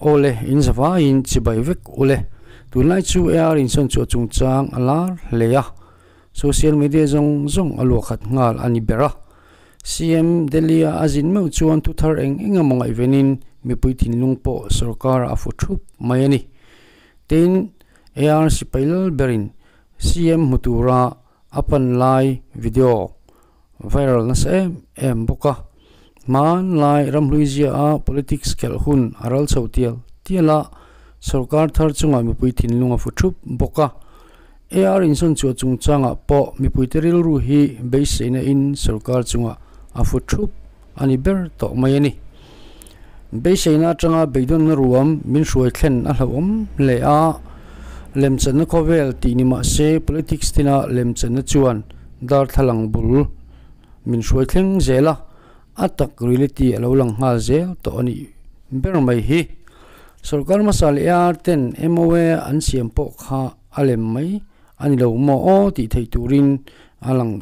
Awle, in zavaiin chibai vek ule. Tunlai chu AR insawn chhuah chungchang a lar hle a, social media zawng zawng a luahkhat nghal a ni ber a. CM Delhi-a a zin meuh chuan thu thar eng eng emaw ngaihvenin mipui thinlung pawh sorkar a fu thup mai a ni. Tin, AR sipai lal berin CM hmu tura a pan lai video viral nasa em em bawk a. Hmanlai ramhlui zia-a politics khelh hun a ral chho tial tial a, sorkar thar chungah mipui thinlung a fu thup bawk a. AR insawn chhuah chungchangah pawh mipuite rilru hi beiseina in sorkar chungah a fu thup a ni ber tawh mai a ni. Beiseina atanga beidawnna ruam min hruai thlen a hlauhawm hle a, lemchanna khawvel tih ni mah se politics tina lemchanna chuan darthlalang bul min hruai thleng zel a, a tak reality a lo lang nghal zel tawh a nih ber mai hi. Sorkar hmasa leh AR ten MOA an siam pawh kha a lem mai a ni lo maw aw tih theih turin a lang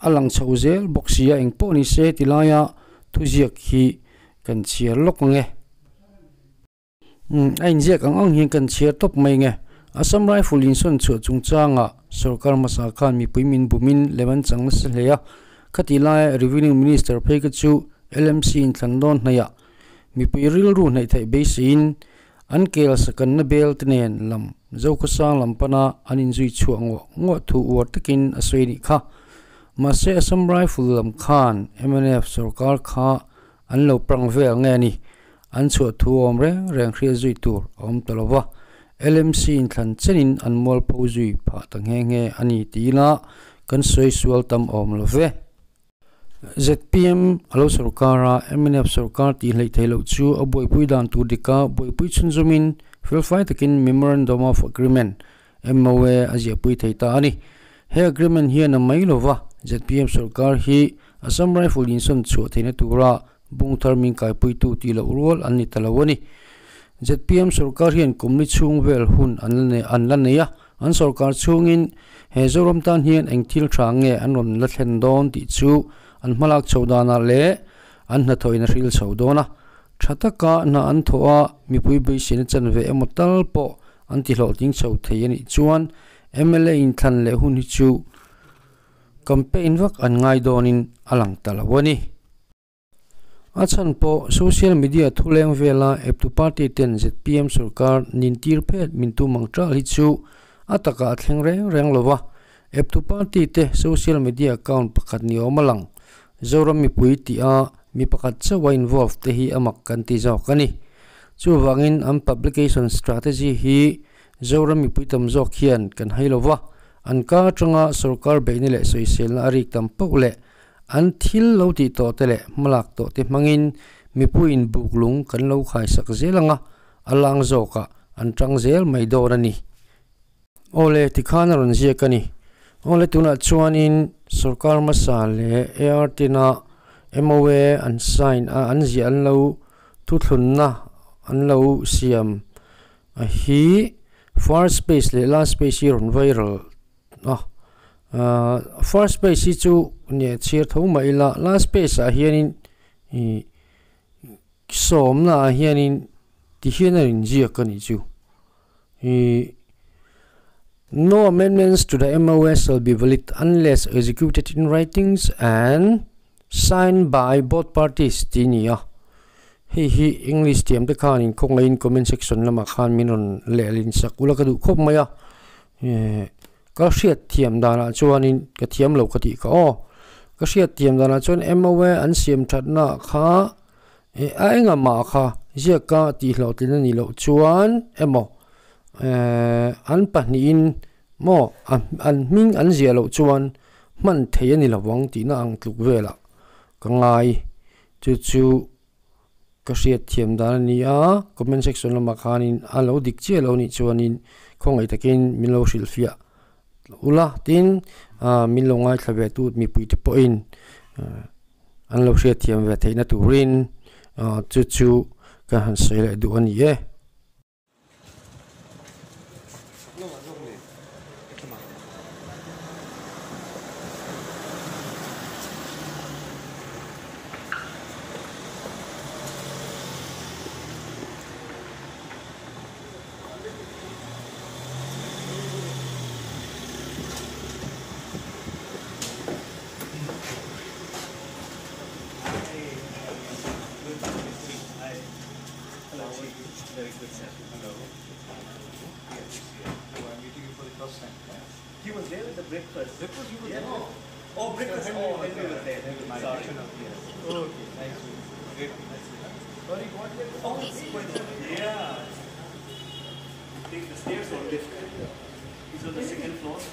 a lang chho zel bawk si a, eng pawh ni se ti laia thuziak hi kan chhiar lawk ang e. Umm a inziak ang ang hian kan chhiar tawp mai nge. Assam Rifle insawn chhuah chungchangah sorkar hmasa khan mipui min bumin lem an chang nasa hle a, khati laia Revenue Minister phei kha chu LMC inthlan dawn hnaihah mipui rilru hnaih theih beiseiin an kel sakanna bel te nen lam Zokhawsang lam pana an inzui chhuah nguah nguah thu uar takin a sawi anih kha. Mahse Assam Rifle lam khan mnf sorkar kha an lo prang vel nge a ni. An chhuah thu awm reng reng hriat zui tur a awm ta lo va, LMC inthlan chenin an mualpho zui phah ta nghe nghe a ni tiin a kan sawi sual tam awm lo ve. Zpm a lo sorkar a, mnf sorkar tih hleih theih loh chu a buaipui dan tur dika buaipui chhunzawmin felfai takin Memorandum of Agreement, MOA, a ziahpui thei ta a ni. He agreement hian a mai lo va, zpm sorkar hi Assam Rifle insawn chhuah theihna tura bung thar min kaipuitu tih loh rual an ni ta lo a ni. Zpm sorkar hian kum ni chhung vel hun an la nei a, an sorkar chhungin he Zoram tan hian eng thil tha nge an rawn la thlen dawn tih chu an hmalak chho danah leh an hnathawhin a hril chho dawn a. Tha taka hna an thawh a, mipui beiseina chanve emaw tal pawh an ti hlawhtling chho thei a nih chuan mla inthlan leh hun hi chu Campaign vak an ngai dawnin a lang ta lo a ni. A chhan pawh social media thuleng vela eptu party ten zpm sorkar nintir phet min tum ang ṭal hi chu a takah a thleng reng reng lo va, eptu party te social media account pakhat ni awm a lang. Zoram mipui tih a mi pakhat chauh a involve te hi a mak kan ti zawk a ni. Chuvangin an publication strategy hi Zoram mipui tam zawk hian kan hai lo va, an ka atanga sorkar beihna leh sawiselna a rik tam pauh leh an thil lo tih tawh te leh hmalak tawh te hmangin mipuiin buk lung kan lo khaisak zel anga a lang zawkah an tang zel mai dawn a ni. Awle, tikhan a rawn ziak a ni. Awle, tunah chuanin sorkar hmasa leh AR tina MOA an sign a, an ziah an lo thuthlunna an lo siam A hi first page leh last page hi rawn viral a ahh first page hi chu nia chhiar tho mah ila last page ah hianin ih sawmna ah hianin ti hian a inziak a nih chu ih no amendments to the M_O_S shall be valid unless executed in writings and Signed by both parties tih a ni a, hei hi English thiam te khanin khawngaihin comment section lamah khan min rawn lehlin sak ula ka duh khawp mai a, ka hriat thiam danah chuanin ka thiam lo ka tih kha aw, ka hriat thiam danah chuan MOA an siam thatna kha a engah mah kha ziaka tih hlawhtlin a nih loh chuan emaw an pahnihin maw an hming an ziah loh chuan. hman thei a ni lo vang tihna ang tluk velah ka ngai chu chu ka hriat thiam dan a ni a comment section lamah khanin a lo dik chiah lo nih chuanin khawngaih takin min lo hrilhfiah ula tin ah min lo ngaithla ve tu mipui te pawhin an lo hriat thiam ve theihna turin ah chu chu ka han sawi leh duh a ni e. breakfast. Breakfast you were Yeah. there? Oh, breakfast. Henry Oh, was Henry there. was there. My Sorry. kitchen up here. Okay, nice. Great. Nice. Sorry, what? Oh, yeah. Take the stairs or lift? He's on the sixth.